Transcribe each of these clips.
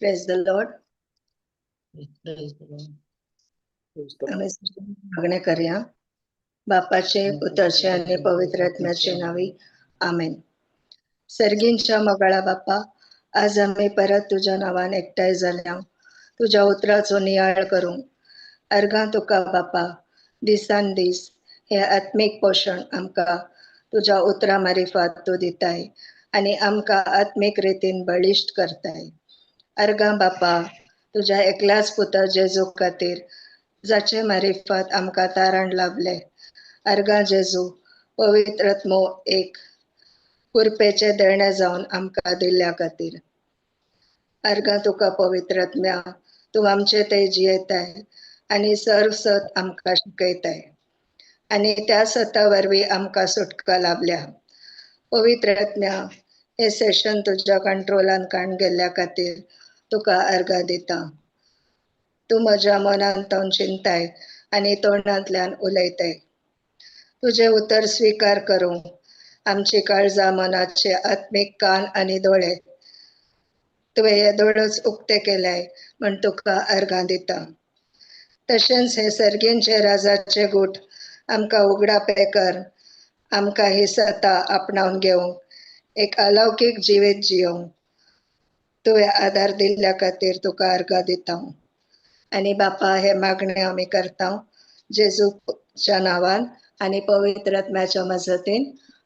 Praise the Lord. आमी मागणें करया. बापाचे, पुताचे आनी पवित्र आत्म्याचे नावी, आमेन. सर्गींच्या मोगाळा बापा, आज आमी परत तुज्या नांवान एकठांय जाल्या तुज्या उतराचो नियाळ करूंक. अर्गां तुका बापा, दिसान दीस हे आत्मीक पोशण आमकां तुज्या उतरा मारिफात तूं दिताय आनी आमकां आत्मीक रितीन बळिश्ट करताय. अर्गां बापा, तुज्या एकल्याच पुता जेजू खातीर जाचे मारिफात आमकां तारण लाभले. अर्गां जेजू, पवित्र आत्मो एक कुरपेचे देणें जावन आमकां दिल्ल्या खातीर. अर्गां तुका पवित्र आत्म्या, तूं आमचे ते जियेताय आनी सर्व सत आमकां शिकयताय आनी त्या सता वरवीं आमकां सुटका लाभल्या. पवित्र आत्म्या, हे सेशन तुज्या कंट्रोलान काण गेल्ल्या खातीर तुका अर्गां दिता. तूं म्हज्या मनांत चिंताय आनी तोंडांतल्यान उलयताय. तुजें उतर स्विकार करूंक आमची काळजां, मनाचे आत्मीक कान आनी दोळे तुवें हे दोळच उक्ते केल्याय म्हण तुका अर्गां दिता. तशेंच हे सर्गींचे राजाचे गूट आमकां उगडापे कर, आमकां ही सता आपणावन घेवंक, एक अलौकीक जिवीत जियोवंक तुवें आदार दिल्ल्या खातीर तुका अर्गां दिता. आनी बापा, हे मागणें आमी करता जेजूच्या नांवान आनी पवित्र आत्म्याच्या मजतीन.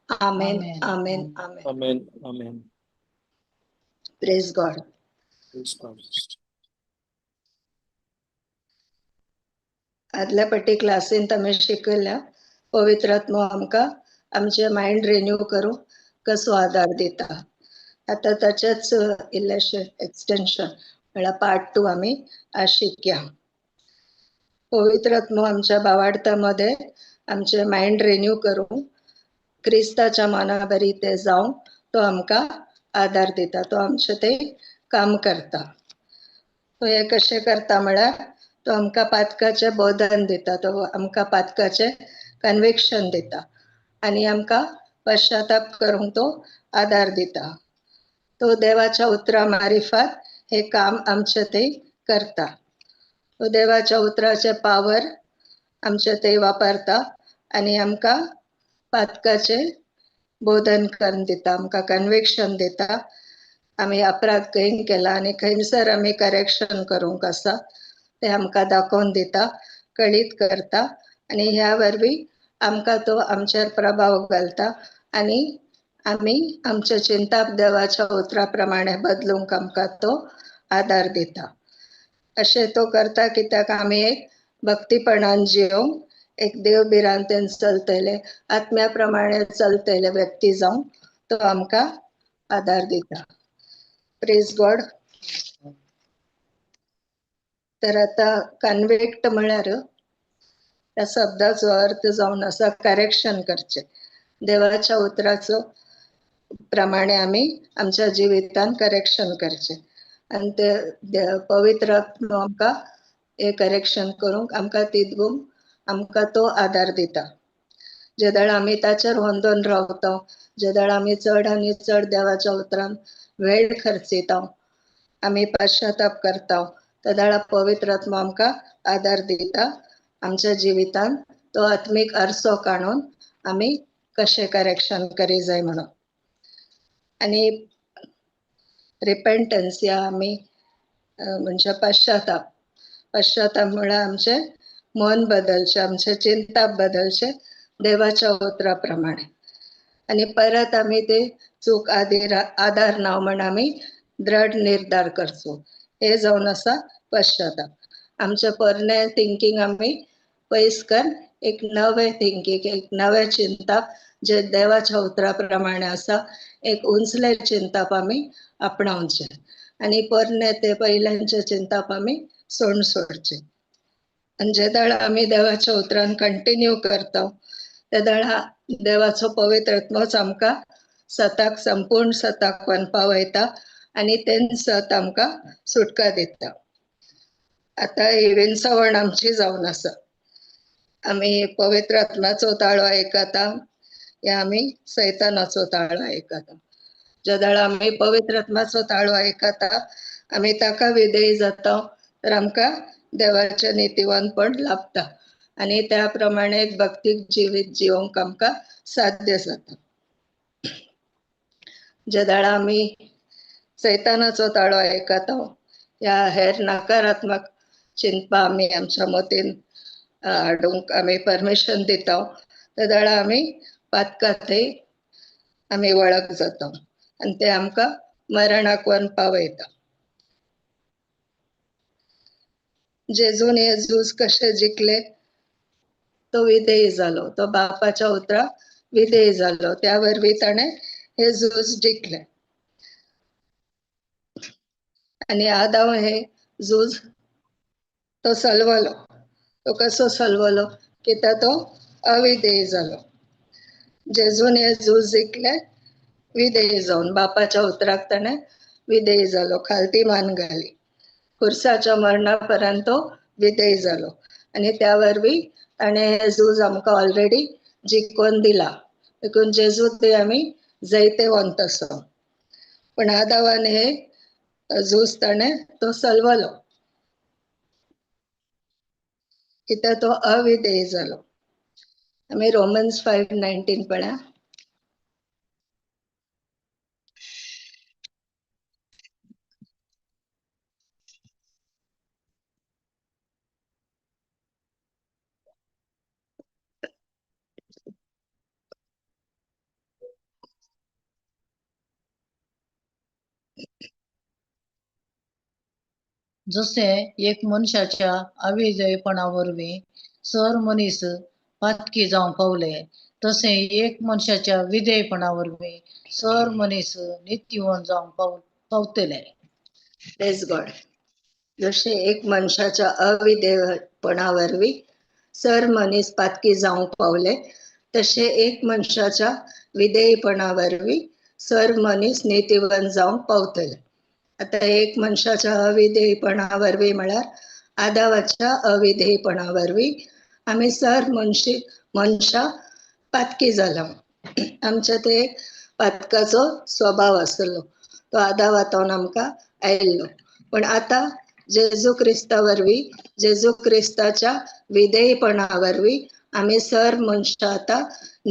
आमेन, आमेन, आमेन. आमेन, आमेन. Praise God. Praise God. आदल्या पटी क्लासीन आमी शिकयल्या पवित्र आत्मो आमकां आमचें मायंड रिन्यू करूंक कसो आदार दिता. आतां ताचेच इल्लेशें एक्सटेंशन म्हळ्यार पार्ट 2 आमी आज शिकया. पवित्र आत्मो आमच्या बावाडता मदें आमचें मायंड रिन्यू करूंक, क्रिस्ताच्या मना बरी ते जावंक तो आमकां आदार दिता, तो आमचें ते काम करता. तो हें कशें करता म्हळ्यार तो आमकां पातकाचें बोधन दिता, तो आमकां पातकाचें कन्विक्शन दिता आनी आमकां पश्चाताप करूंक तो आदार दिता. तो देवाच्या उतरा मारिफात हे काम आमचें ते करता. तो देवाच्या उतराचे पावर आमचे ते वापरता आनी आमकां पातकाचे बोधन करून दिता, आमकां कन्विक्शन दिता. आमी अपराध खंय केला आनी खंयसर आमी करेक्शन करूंक आसा ते आमकां दाखोवन दिता, कळीत करता आनी ह्या वरवीं आमकां तो आमचेर प्रभाव घालता आनी आमी आमचे चिंताप देवाच्या उतरा प्रमाणे बदलूंक आमकां तो आदार दिता. अशें तो करता कित्याक आमी एक भक्तीपणान जिवंक, एक देव भिरांतेन चलतले, आत्म्या प्रमाणे चलतले व्यक्ती जावंक तो आमकां आदार दिता. Praise God. तर आतां कन्विक्ट म्हळ्यार त्या शब्दाचो अर्थ जावन आसा करेक्शन करचें. देवाच्या उतराचो प्रमाणे आमी आमच्या जिवितान करेक्शन करचें आनी ते पवित्र आत्मो आमकां हे करेक्शन करूंक आमकां तितून आमकां तो आदार दिता. जे वेळार आमी ताचेर होंदोन रावता, जे वेळार आमी चड आनी चड देवाच्या उतरान वेळ खर्चिता, आमी पश्चाताप करता, त्या वेळार पवित्र आत्मो आमकां आदार दिता. आमच्या जिवितान तो आत्मीक आरसो काडून आमी कशें करेक्शन करी जाय म्हणून. आनी रिपेंटन्स या आमी म्हणजे पश्चाताप. पश्चाताप म्हळ्यार आमचें मन बदलचें, आमचें चिंताप बदलचें देवाच्या उतरा प्रमाणे आनी परत आमी ते चूक आदार ना म्हण आमी द्रढ निर्धार करचो. हे जावन आसा पश्चाताप. आमचें पोरणें थिंकींग आमी पयस कर एक नवें थिंकींग, एक नवें चिंताप जे देवाच्या उतरा प्रमाणे आसा, एक उंचलें चिंताप आमी आपणावचें आनी पोरणें ते पयल्यांचें चिंताप आमी सोडून सोडचें. आनी जे वेळार आमी देवाच्या उतरान कंटिन्यू करता त्या वेळार देवाचो पवित्र आत्मोच आमकां सताक, संपूर्ण सताक पावयता आनी तें सत आमकां सुटका दिता. आतां ही विनसवण आमची जावन आसा. आमी पवित्र आत्म्याचो ताळो आयकता या आमी सैतानाचो ताळो आयकता. ज्या वेळार आमी पवित्र आत्म्याचो ताळो आयकता, आमी ताका विधेयी जाता, तर आमकां देवाचें नितीवानपण लाभता आनी त्या प्रमाणे एक भक्तीक जिवीत जिवंक आमकां साध्य जाता. ज्या वेळार आमी सैतानाचो ताळो आयकता या हेर नकारात्मक चिंतपा आमी आमच्या मतीन हाडूंक आमी परमिशन दिता, त्या वेळार आमी पातकांतय आमी वळख जाता आनी ते आमकां मरणाक व्हरून पावयता. जेजून हे झूज कशें जिखले? तो विधेयी जालो, तो बापाच्या उतराक विधेयी जालो, त्या वरवीं ताणें हे झूज जिखले. आनी आदाव हे झूज तो सलवलो. तो कसो सलवलो? कित्याक तो अविधेयी जालो. जेजून हे झूज जिखले विधेयी जावन, बापाच्या उतराक ताणें विधेयी जालो, खालती मान घाली, खुर्साच्या मरणा पर्यंत तो विधेयी जालो आनी त्या वरवीं ताणें हे झूज आमकां ऑलरेडी जिखोवन दिला. देखून जेजू ते आमी जैतेवंत आसा. पण आदावान हे झूज ताणें तो सलवलो कित्याक तो अविधेयी जालो. आमी रोमन्स 5:19 पळया. जशें एक मनशाच्या अविधेयपणा वरवीं सर मनीस पातकी जावंक पावले, तशें एक मनशाच्या विधेयपणा वरवीं सर मनीस नितीवंत जावंक पावतले. Praise God. जशें एक मनशाच्या अविधेयपणा वरवीं सर मनीस पातकी जावंक पावले, तशें एक मनशाच्या विधेयपणा वरवीं सर मनीस नितीवंत जावंक पावतले. आतां एक मनशाच्या अविधेयपणा वरवीं म्हळ्यार आदावाच्या अविधेयपणा वरवीं आमी सर मनशां पातकी जाला. आमच्या ते पातकाचो स्वभाव आसलो, तो आदावातून आमकां आयिल्लो. पण आतां जेजू क्रिस्ता वरवीं, जेजू क्रिस्ताच्या विधेयपणा वरवीं आमी सर मनशां आतां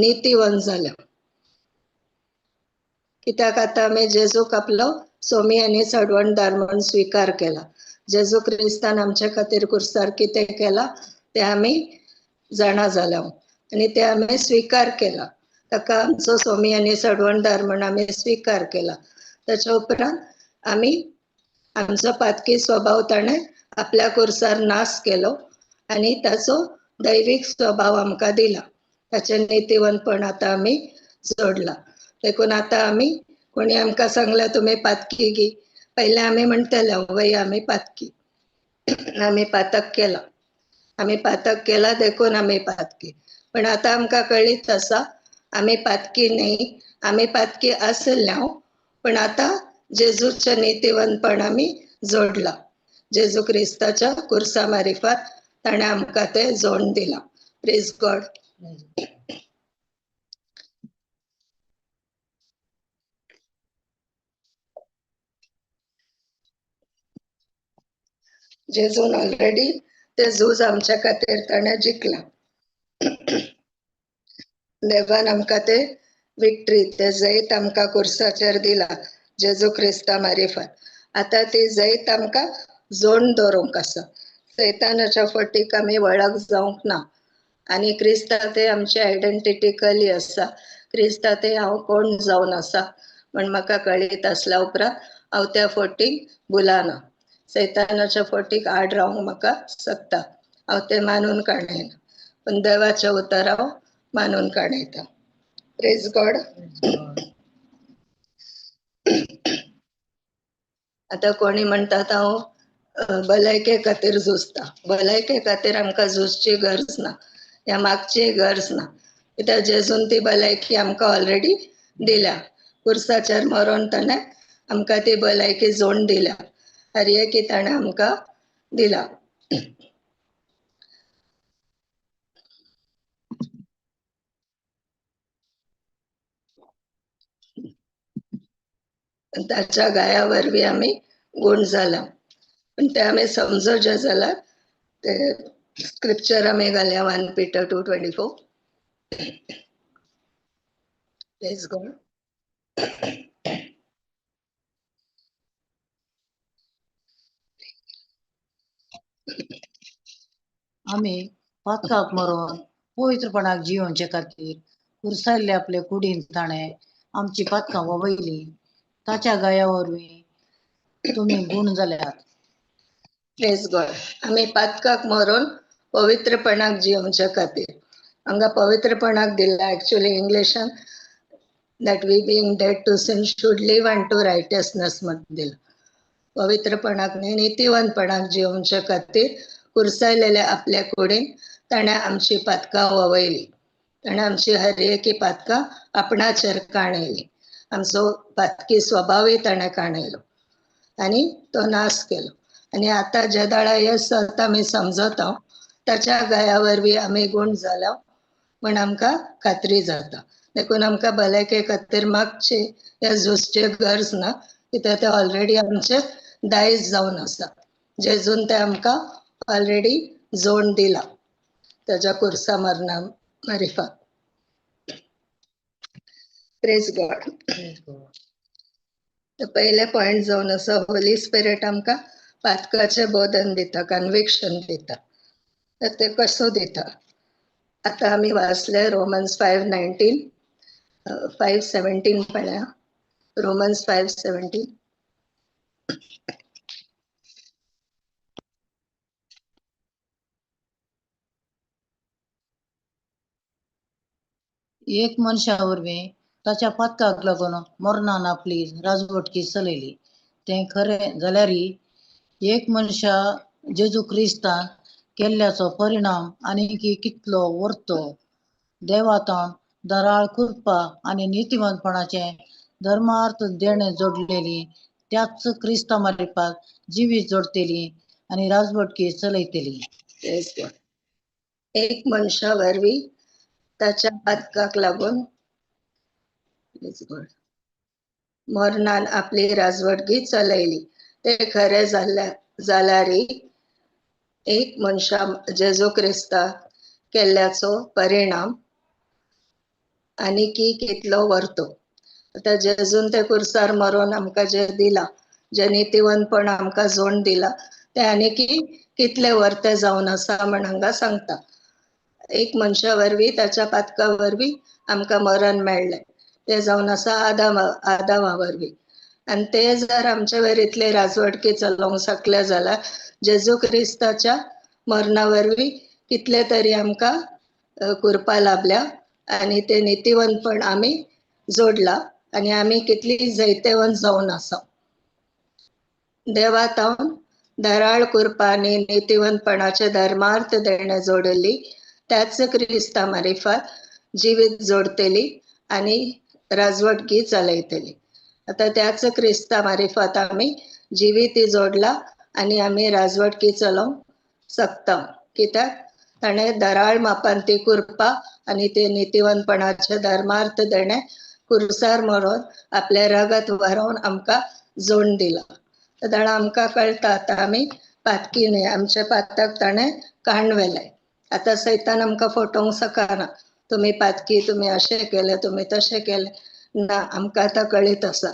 नितीवंत जाल्या. कित्याक आतां आमी जेजूक आपलो सोमी आनी सडवणदार म्हूण स्विकार केला. जेजू क्रिस्तान आमच्या खातीर कुर्सार कितें केला तें आमी जाणा जाल्या आनी तें आमी स्विकार केला. ताका आमचो सोमी आनी सडवणदार म्हूण आमी स्विकार केला. ताच्या उपरांत आमी आमचो पातकी स्वभाव ताणें आपल्या कुर्सार नाश केलो आनी ताचो दैवीक स्वभाव आमकां दिला. ताचें नितीवंतपण आतां आमी जोडलां. देखून आतां आमी कोणी आमकां सांगलां तुमी पातकी गी, पयलें आमी म्हणटले वय आमी पातकी, आमी पातक केला, आमी पातक केला देखून आमी पातकी. पण आतां आमकां कळीत आसा आमी पातकी न्ही, आमी पातकी आसल्या पण आतां जेजूचें नितीवंतपण आमी जोडलां. जेजू क्रिस्ताच्या कुर्सा मारिफात ताणें आमकां तें जोड दिलां. Praise God. जेजून ऑलरेडी ते झूज आमच्या खातीर ताणें जिखलां. देवान आमकां ते विक्ट्री, ते जैत आमकां कुर्साचेर दिला जेजू क्रिस्ता मारिफात. आतां ती जैत आमकां जोड दवरूंक आसा. सैतानाच्या फटीक आमी वळख जावंक ना आनी क्रिस्ता ते आमची आयडेंटिटी कली आसा. क्रिस्ता ते हांव कोण जावन आसा म्हण म्हाका कळीत आसल्या उपरांत हांव त्या फटीक भुलाना. सैतानाच्या फटीक आड रावंक म्हाका शकता, हांव तें मानून काडना, पण देवाचें उतर हांव मानून काडयता. Praise God. आतां कोणी म्हणटात हांव भलायके खातीर झुजता. भलायके खातीर आमकां झुजची गरज ना, ह्या मागची गरज ना, कित्याक जेजून ती भलायकी आमकां ऑलरेडी दिल्या. कुर्साचेर मरोन ताणें आमकां ती भलायकी जोड दिल्या, हर एकी ताणें आमकां दिला. ताच्या गाया वरवीं आमी गूण जाला. पण ते आमी समजूचे जाल्यार ते स्क्रिप्चर आमी घालया 1 Peter 2:24. Praise God. आमी पातकाक मरोन पवित्रपणाक जियोवचे खातीर कुर्सायल्ले आपले कुडीन ताणें आमची पातकां वळयली. ताच्या गाया वरवीं तुमी गूण जाल्यात. Praise God. आमी पातकाक मरोन पवित्रपणाक जियोवचे खातीर हांगा पवित्रपणाक दिला. एक्चुअली इंग्लिशान that we being dead to sin should live unto righteousness म्हण दिला. पवित्रपणाक न्ही, नितीवंतपणाक जियोवचे खातीर कुर्सायलेल्या आपल्या कुडीन ताणें आमची पातकां वळयली. ताणें आमची हर एकी पातकां आपणाचेर काणयली. आमचो पातकी स्वभावय ताणें काणयलो आनी तो नाश केलो. आनी आतां जे दाळा हे सत आमी समजता ताच्या गाया वरवीं आमी गूण जाल्या म्हण आमकां खात्री जाता. देखून आमकां भलायके खातीर मागचे या झुजचे गरज ना, कित्याक ते ऑलरेडी आमचे दायज जावन आसा. जेजून ते आमकां ऑलरेडी जोड दिला ताच्या कुर्सा मरणा मारिफात. Praise God. पयले पॉयंट जावन आसा होली स्पिरिट आमकां पातकाचें बोधन दिता, कन्विक्शन दिता. तर ते कसो दिता आतां आमी वाचले रोमन्स 5:19 5:17 पळया. रोमन्स 5:17. एक मनशा वरवीं ताच्या पातकाक लागून मरणान आपली राजवटकी चलयली. तें खरें जाल्यारय एक मनशा जेजू क्रिस्तान केल्ल्याचो परिणाम आनी कितलो वर्तो. देवातान दराळ कृपा आनी नितीवंतपणाचें धर्मार्थ देणें जोडलेली त्याच क्रिस्ता मारिफात जिवीत जोडतेली आनी राजवटकी चलयतली. एक मनशा वरवीं ताच्या पातकाक लागून मरणान आपली राजवटकी चलयली. ते खरें जाल्यार एक मनशा जेजू क्रिस्ता केल्ल्याचो परिणाम आनी की कितलो वर्तो. आतां जेजून ते कुर्सार मरोन आमकां जें दिलां, जें नितीवंतपण आमकां जोड दिलां, तें आनी की कितले वर्ते जावन आसा म्हण हांगा सांगता. एक मनशा वरवीं, ताच्या पातका वरवीं आमकां मरण मेळ्ळें, तें जावन आसा आदामा वरवीं. आनी ते जर आमचे वयर इतले राजवटकी चलोवंक शकले जाल्यार जेजू क्रिस्ताच्या मरणा वरवीं कितले तरी आमकां कुरपा लाभल्या आनी ते नितीवंतपण आमी जोडला आनी आमी कितली जैतेवंत जावन आसा. देवा तावन दराळ कुरपा आनी नितीवंतपणाचे धर्मार्थ देणे जोडली, त्याच क्रिस्ता मारिफात जिवीत जोडतली आनी राजवटकी चलयतली. आतां त्याच क्रिस्ता मारिफात आमी जिवीत जोडला आनी आमी राजवटकी चलोवंक शकता. कित्याक ताणें दराळ मापान ती कुरपा आनी ते नितीवंतपणाचे धर्मार्थ देणे कुर्सार मरोन आपलें रगत व्हरोवन आमकां जोड दिलां. तेन्ना आमकां कळटा आतां आमी पातकी न्हय, आमचे पातक ताणें काण व्हेलें. आतां सैतान आमकां फटोवंक शकना, तुमी पातकी, तुमी अशें केलें, तुमी तशें केलें. ना, आमकां आतां कळीत आसा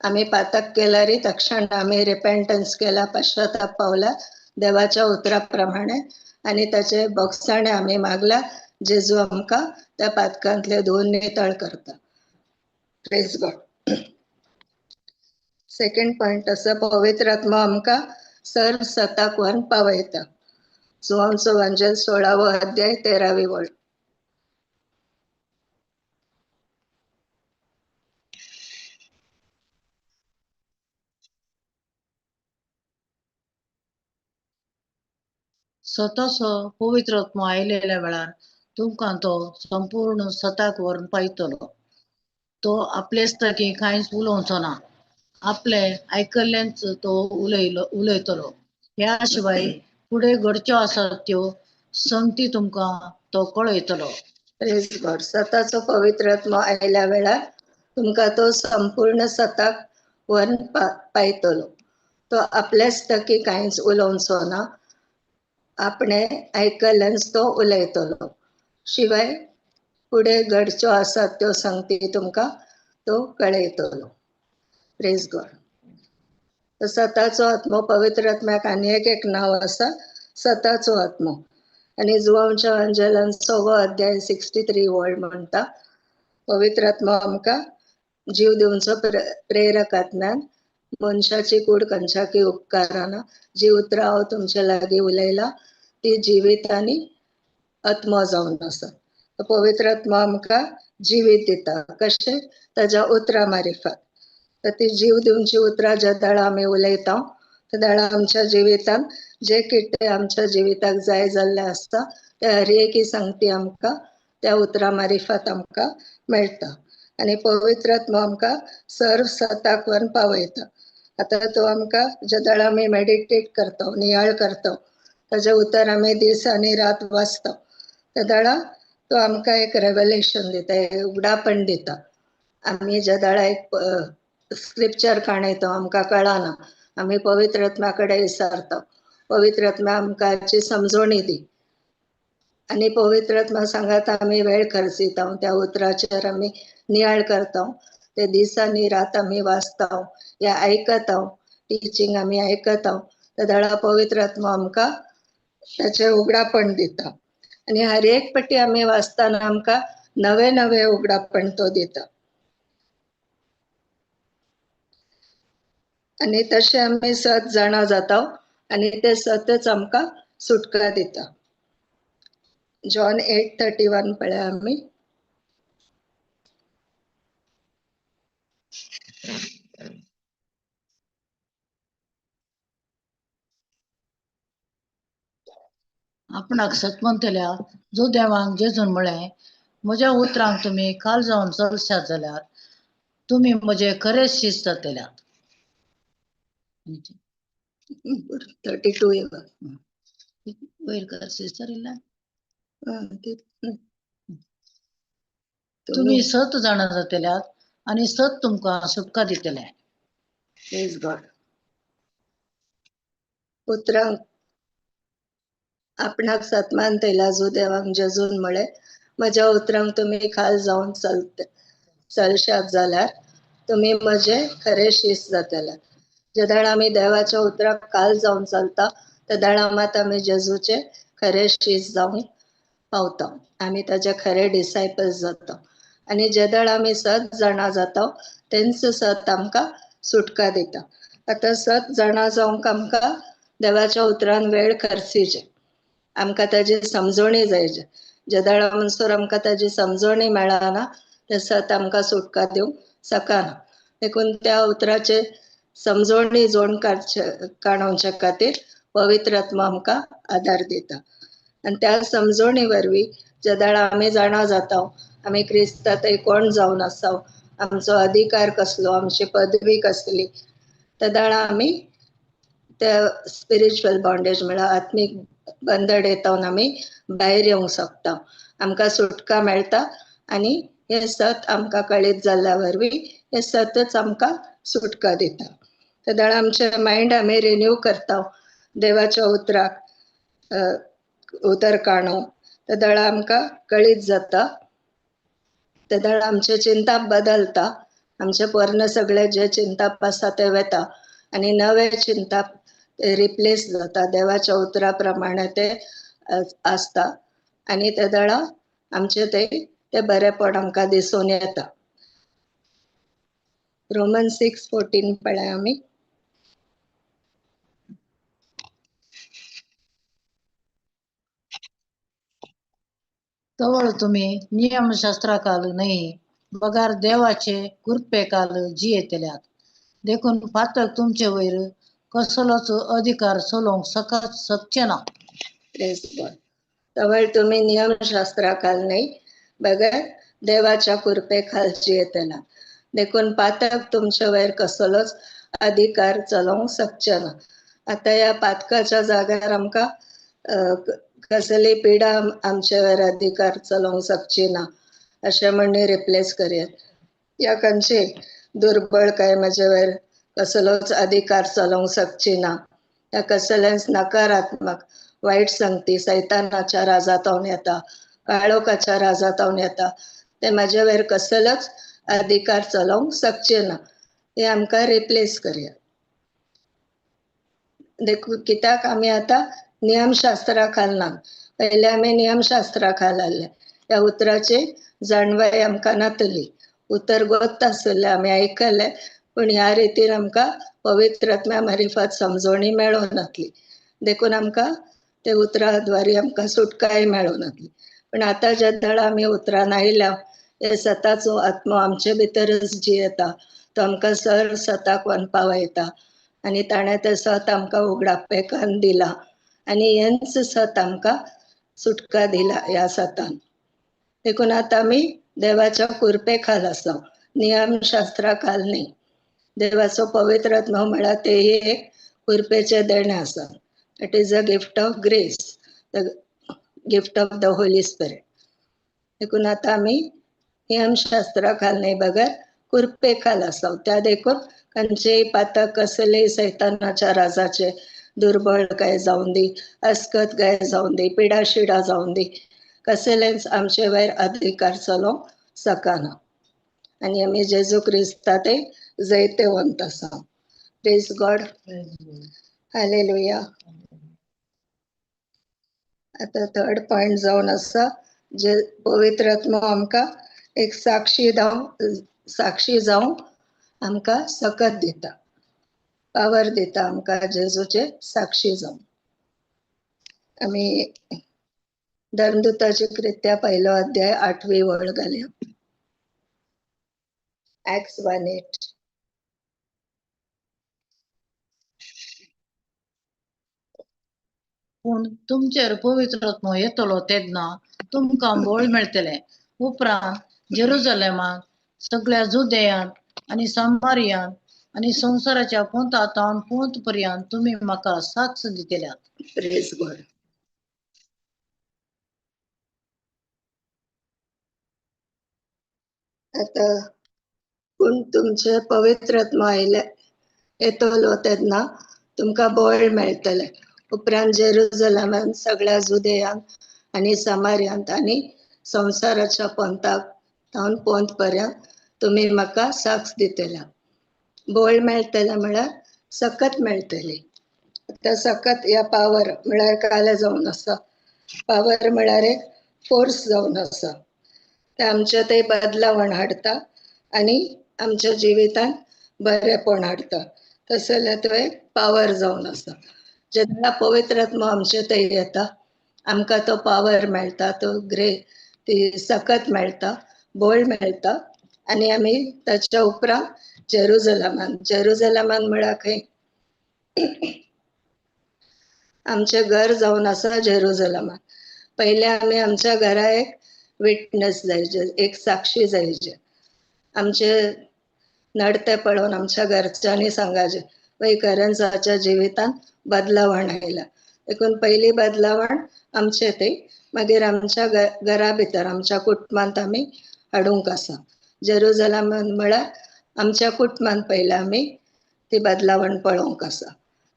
आमी पातक केल्यार तक्षण आमी रिपेंटन्स केला, पश्चाताप पावला देवाच्या उतरा प्रमाणे आनी ताचे बोगसाणे आमी मागला. जेजू आमकां त्या पातकांतले धुवन नितळ करता. Praise God. Second point आसा, पवित्र आत्मा आमकां सर्व सताक व्हरून पावयता. जुवांचो वांजेल 16वो अध्याय 13वी वळ. स्वताचो पवित्र आत्मो आयलेल्या वेळार तुमकां तो संपूर्ण सताक व्हरून पायतलो. तो आपलेच ताकी कांयच उलोवचो ना, आपले आयकल्लेंच तो उलयतलो. ह्या शिवाय फुडें घडच्यो आसात त्यो संगती तुमकां तो कळयतलो. Praise God. सताचो पवित्र आत्मो आयल्या वेळार तुमकां तो संपूर्ण सताक व्हरून पायतलो. तो आपलेच ताकी कांयच उलोवचो ना, आपणे आयकल्लेंच तो उलयतलो. शिवाय फुडें घडच्यो आसात त्यो संगती तुमकां तो कळयतलो. Praise God. सताचो आत्मो, पवित्र आत्म्याक आनी एक एक नांव आसा, सताचो आत्मो. आनी जुवांच्या वांजेलान 6वो अध्याय 63 वळ म्हणटा, पवित्र आत्मो आमकां जीव दिवचो प्रेरक आत्म्यान मनशाची कूड खंयच्याकय उपकाराना. जी उतरां हांव तुमचे लागीं उलयला ती जिवीत आनी आत्मो जावन आसा. पवित्र आत्मो आमकां जिवीत दिता. कशें? ताज्या उतरां मारिफात. तर ती जीव दिवची उतरां ज्या वेळार आमी उलयता त्या वेळार आमच्या जिवितान जे कितें आमच्या जिविताक जाय जाल्लें आसता ते हर एक संगती आमकां त्या उतरां मारिफात आमकां मेळटा. आनी पवित्र आत्मो आमकां सर्व सताक व्हरून पावयता. आतां तो आमकां ज्या वेळार आमी मेडिटेट करता, नियाळ करता, ताजें उतर आमी दीस आनी रात वाचता, त्या वेळार तो आमकां एक रेवलेशन दिता, एक उगडापण दिता. आमी ज्या वेळार एक स्क्रिप्चर काणयता आमकां कळना, आमी पवित्र आत्म्या कडेन विचारता, पवित्र आत्म्या आमकां हाची समजवणी दी. आनी पवित्र आत्मा सांगात आमी वेळ खर्चिता, त्या उतराचेर आमी नियाळ करता, ते दीस आनी रात आमी वाचता या आयकता, टिचींग आमी आयकता, त्या वेळार पवित्र आत्मा आमकां ताचें उगडापण दिता. आनी हर एक पट्टी आमी वाचतना आमकां नवे नवे उगडापण तो दिता. आनी तशें आमी सत जाणा जाता आनी ते सतच आमकां सुटका दिता. जॉन 8:31 पळया आमी. आपणाक सत म्हणटल्या जो देवांक जेजून म्हळें, म्हज्या उतरांक तुमी काल जावन चलशात जाल्यार तुमी म्हजे खरेच शिस्त जातल्यात. 32 वयर कर सिस्टर इल्लें. तुमी सत जाणा जातल्यात आनी सत तुमकां सुटका दितलें. Praise God. उतरांक आपणाक सतमान तेलाजू देवांक जेजून म्हळें, म्हज्या उतरांक तुमी खाल जावन चलशात जाल्यार तुमी म्हजे खरे शीस जातले. जेदाळ आमी देवाच्या उतराक काल जावन चलता तेदाळा मात आमी जेजूचे खरे शीस जावन पावता, आमी ताजे खरे डिसायपल्स जाता. आनी जेदळ आमी सत जाणा जाता तेंच सत आमकां सुटका दिता. आतां सत जाणा जावंक आमकां देवाच्या उतरान वेळ खर्चीचे, आमकां ताजी समजोणी जायचे. जेदळ म्हणसर आमकां ताजी समजोणी मेळना तें सत आमकां सुटका दिवंक शकना. देखून त्या उतराचे समजोणी जोड काडोवच्या खातीर पवित्र आत्मा आमकां आदार दिता. आनी त्या समजोणी वरवीं जेदळ आमी जाणा जाता आमी क्रिस्तांत कोण जावन आसा, आमचो अधिकार कसलो, आमची पदवी कसली, तेदाळा आमी त्या स्पिरिच्युअल बॉन्डेज म्हळ्यार आत्मीक बंदडेतावन आमी भायर येवंक शकता, आमकां सुटका मेळटा. आनी हें सत आमकां कळीत जाल्ल्या वरवीं हें सतच आमकां सुटका दिता. तेदाळा आमचें मायंड आमी रिन्यू करता देवाच्या उतराक उतर काणू, तेदाळा आमकां कळीत जाता. तेदाळा आमचें चिंताप बदलता, आमचें पोरणें सगळें जे चिंताप आसा तें वेता आनी नवे चिंताप ते रिप्लेस जाता देवाच्या उतरा प्रमाणे ते आसता. आनी तेदाळा आमचें ते बरेपण आमकां दिसून येता. रोमन 6:14 पळय आमी. तवळ तुमी नियमशास्त्राकाल न्हय बगार देवाचे कृपेकाल जियेतल्यात, देखून पातक तुमचे वयर कसलोच अधिकार चलोवंक शकचे ना. तवळ तुमी नियमशास्त्राखाल न्हय बगर देवाच्या कृपेखाल जियेतल्यात, देखून पातक तुमचे वयर कसलोच अधिकार चलोवंक शकचे ना. आतां ह्या पातकाच्या जाग्यार आमकां कसली पिडा आमचे वयर अधिकार चलोवंक शकची ना अशें म्हणून रिप्लेस करया. या खंयची दुर्बळ काय म्हजे वयर कसलोच अधिकार चलोवंक शकची ना, या कसलेंच नकारात्मक वायट संगती सैतानाच्या राजांतून येता, काळोखाच्या राजांतून येता, ते म्हजे वयर कसलोच अधिकार चलोवंक शकचे ना, हे आमकां रिप्लेस करया. देखून कित्याक आमी आतां नियमशास्त्रा खाल ना, पयले आमी नियमशास्त्रा खाल आसले, ह्या उतराची जाणवाय आमकां नातली, उतर गोत आसलें आमी आयकलें, पूण ह्या रितीन आमकां पवित्र आत्म्या मारिफात समजोणी मेळों नातली, देखून आमकां ते उतरा द्वारे आमकां सुटकाय मेळों नातली. पण आतां जे दळ आमी उतरान आयल्या हे सताचो आत्मो आमचे भितरच जियेता, तो आमकां सर सताक वनपावयता आनी ताणें तें सत आमकां उगडापेकान दिला आनी हेंच सत आमकां सुटका दिला ह्या सतान. देखून आतां आमी देवाच्या कृपे खाल आसा, नियमशास्त्रा खाल न्ही. देवाचो पवित्र आत्मो म्हळ्यार तेही एक कृपेचें देणें आसा. It is a gift of grace, the gift of the Holy Spirit. देखून आतां आमी नियमशास्त्रा खाल न्ही बगर कृपे खाल आसा. त्या देखून खंयचेय पातक कसलेय सैतानाच्या राजाचे दुर्बळ काय जावन दी, अस्कत काय जावन दी, पिडा शिडा जावन दी, कसलेंच आमचे वयर अधिकार चलोवंक शकना. आनी आमी जेजू क्रिस्ता ते जैतेवंत आसा. Praise God, hallelujah. आतां थर्ड पॉयंट जावन आसा जे पवित्र आत्मो आमकां एक साक्षी जावंक आमकां सकत दिता, पावर दिता आमकां जेजूचे साक्षी जावंक. आमी धर्मदूताची कृत्या 1 अध्याय 8वी वळ घालया, Acts 1:8. पूण तुमचेर पवित्र आत्मो येतलो तेन्ना तुमकां बळ मेळटलें. उपरांत जेरुजलेमांत, सगळ्या जुदेयांत आनी सामारियांत आनी संवसाराच्या पोंता पोंत पर्यंत तुमी म्हाका साक्ष दितल्यात. Praise God. आतां पूण तुमचे पवित्र आत्मो आयले येतलो तेन्ना तुमकां बळ मेळटलें. उपरांत जेरुजलमान, सगळ्या जुदेयांत आनी समार्यांत आनी संवसाराच्या पोंताक तावन पोंत पर्यंत तुमी म्हाका साक्ष दितले. बळ मेळटलें म्हळ्यार सकत मेळटली. आतां सकत या पावर म्हळ्यार कालें जावन आसा. पावर म्हळ्यार एक फोर्स जावन आसा. ते आमच्या ते बदलावण हाडटा आनी आमच्या जिवितांत बरेंपण हाडटा. तशें जाल्यार तो एक पावर जावन आसा. जेन्ना पवित्र आत्मो आमचे थंय येता आमकां तो पावर मेळटा, तो ग्रे ती सकत मेळटा, बळ मेळटा आनी आमी ताच्या उपरांत जेरुजलमान, जेरुजलमान म्हळ्यार खंय आमचें घर जावन आसा जेरुजलमान. पयलें आमी आमच्या घरा एक विटनस जायचे, एक साक्षी जायचे. आमचे नडते पळोवन आमच्या घरच्यांनी सांगाचें वय करन्साच्या जिवितांत बदलावण आयला. देखून पयली बदलावण आमचे थंय, मागीर आमच्या घरा भितर आमच्या कुटुंबांत आमी हाडूंक आसा. जेरुजलमान म्हळ्यार आमच्या कुटुंबांत पयलें आमी ती बदलावण पळोवंक आसा.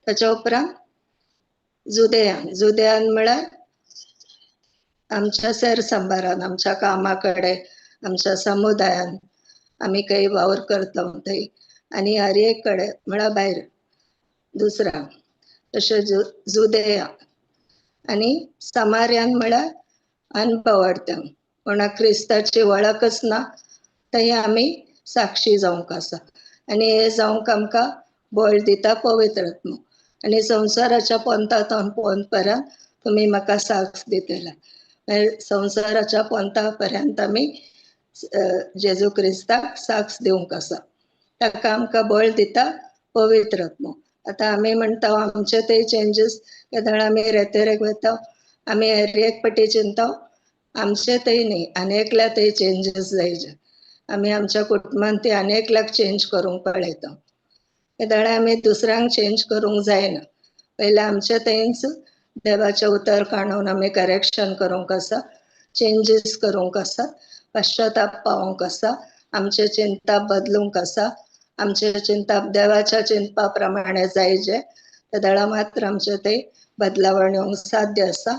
ताच्या उपरांत जुदेयान, जुदेयान म्हळ्यार आमच्या सरसंबारान, आमच्या कामा कडेन, आमच्या समुदायान आमी काही वावर करता थंय आनी हर एक कडेन म्हळ्यार भायर दुसरा. तशें जुदेया आनी समार्यान म्हळ्यार अनभवार्थ्यांक, कोणाक क्रिस्ताची वळखच ना थंय आमी साक्षी जावंक आसा. आनी हे जावंक आमकां बळ दिता पवित्र आत्मो. आनी संवसाराच्या पोंता तावन पोंत पर्यंत तुमी म्हाका साक्ष दितले. संवसाराच्या पोंता पर्यंत आमी जेजू क्रिस्ताक साक्ष दिवंक आसा. ताका आमकां बळ दिता पवित्र आत्मो. आतां आमी म्हणटा आमचे ते चेंजीस केदळ आमी रेतेरेक वता आमी हर एक पटी चिंता आमचे थंय न्ही आनी एकल्या थंय चेंजीस जायचे. आमी आमच्या कुटुंबान ती आनी एकल्याक चेंज करूंक पळयता. केदळ आमी दुसऱ्यांक चेंज करूंक जायना. पयलें आमचे थंयच देवाचें उतर काडून आमी करेक्शन करूंक आसा, चेंजीस करूंक आसा, पश्चाताप पावोवंक आसा, आमचे चिंताप बदलूंक आसा, आमचे चिंताप देवाच्या चिंतपा प्रमाणे जायचे. तेदळा मात्र आमचे ते बदलावण येवंक साध्य आसा.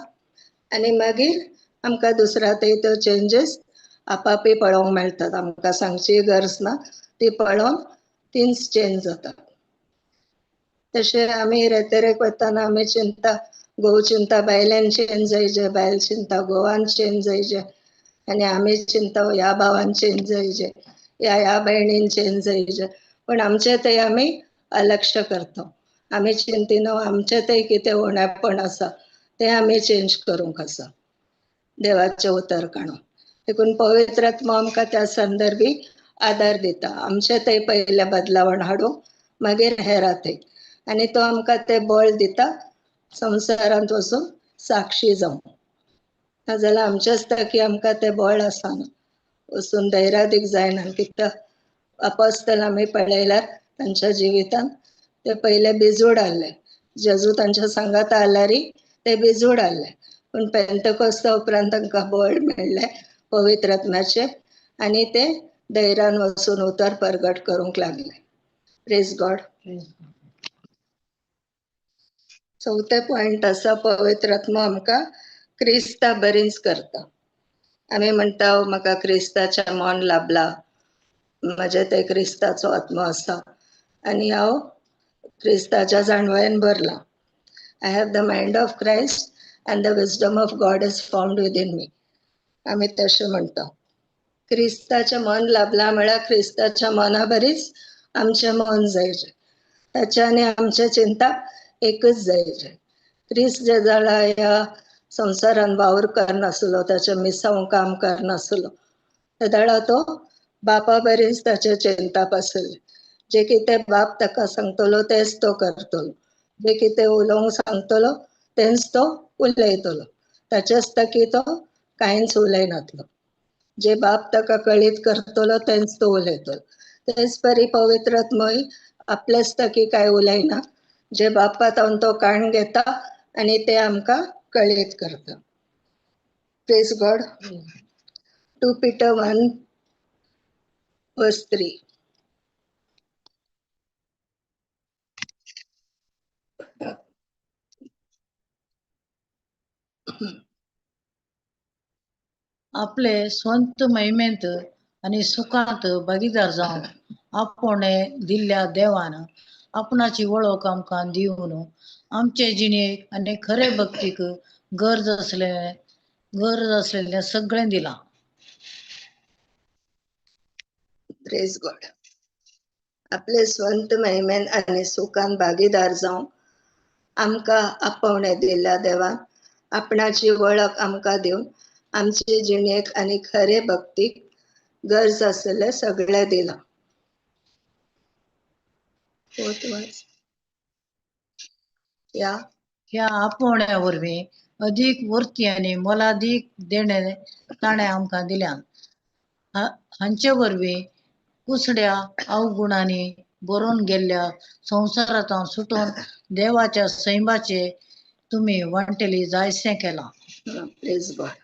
आनी मागीर आमकां दुसऱ्या थंय त्यो चेंजीस आपापी पळोवंक मेळटात. आमकां सांगची गरज ना, ती पळोवन तींच चेंज जाता. तशें आमी रेतेरेक वतना आमी चिंता, घोव चिंता बायल्यान चेंज जायचे, बायल चिंता घोवान चेंज जायचे, आनी आमी चिंता ह्या भावान चेंज जायचे, ह्या ह्या भयणीन चेंज जायचे. पण आमचे थंय आमी अलक्ष करता. आमी चिंतिना आमचे थंय कितें उणेपण आसा तें आमी चेंज करूंक आसा देवाचें उतर काडून. देखून पवित्र आत्मो आमकां त्या संदर्भी आदार दिता. आमचे थंय पयलें बदलावण हाडूंक, मागीर हेरा थंय. आनी तो आमकां तें बळ दिता संवसारांत वचून साक्षी जावंक. नाजाल्यार आमचेच ताकी आमकां तें बळ आसना, वचून धैर्यादीक जायना. कित्याक अपोस्तल आमी पळयल्यार तांच्या जिवितांत ते पयले बिजूड आहले. जेजू तांच्या सांगात आहल्यारी ते बिजूड आहले, पूण पेंतकोस्ता उपरांत तांकां बळ मेळ्ळें पवित्र आत्म्याचें आनी ते धैर्यान वचून उतर परगट करूंक लागले. Praise God. चवथे पॉयंट आसा पवित्र आत्मो आमकां क्रिस्ता बरीच करता. आमी म्हणटा म्हाका क्रिस्ताचें मन लाभला, म्हजें ते क्रिस्ताचो आत्मो आसा आनी हांव क्रिस्ताच्या जाणवायेन भरला. I have the mind of Christ and the wisdom of God is formed within me. आमी तशें म्हणटा. क्रिस्ताचें मन लाभला म्हळ्यार क्रिस्ताच्या मना बरीच आमचें मन जायचें, ताचें आनी आमचें चिंताप एकच जायचें. क्रिस्त जे जाला ह्या संवसारान वावर करनासलो, ताचें मिसांव काम करनासलो, तेदळा तो बापा बरीच ताचें चिंताप आसलें. जे कितें बाप ताका सांगतलो तेंच तो करतलो, जे कितें उलोवंक सांगतलो तेंच तो उलयतलो, ताचेच ताकी तो कांयच उलयनासलो. जे बाप ताका कळीत करतलो तेंच तो उलयतलो. तेच परी पवित्र आत्मोय आपलेच ताकी कांय उलयना, जे बापा तावन तो काण घेता आनी ते आमकां कळीत करता. Praise God. 2 Peter 1:3. आपले स्वंत महिमेंत आनी सुखांत भागीदार जावन आपोवणे दिल्ल्या देवान आपणाची वळख आमकां दिवन आमचे जिणेक आनी खरे भक्तीक गरज आसलेलें सगळें दिलां. Praise God. आपले स्वंत महिमेन आनी सुखान भागीदार जावन आमकां आपोवणे दिल्ल्या देवान आपणाची वळख आमकां दिवन आमचे जिणेक आनी खरे भक्तीक गरज आसलें सगळें दिलां. ह्या ह्या आपोवण्या वरवीं अदीक वर्ती आनी मोलादीक देणें ताणें आमकां दिल्यान. हांचे वरवीं कुसड्या अवगुणांनी बरोवन गेल्ल्या संवसारांत सुटून देवाच्या सैमाचे तुमी वांटेली जायसें केलां. Praise God.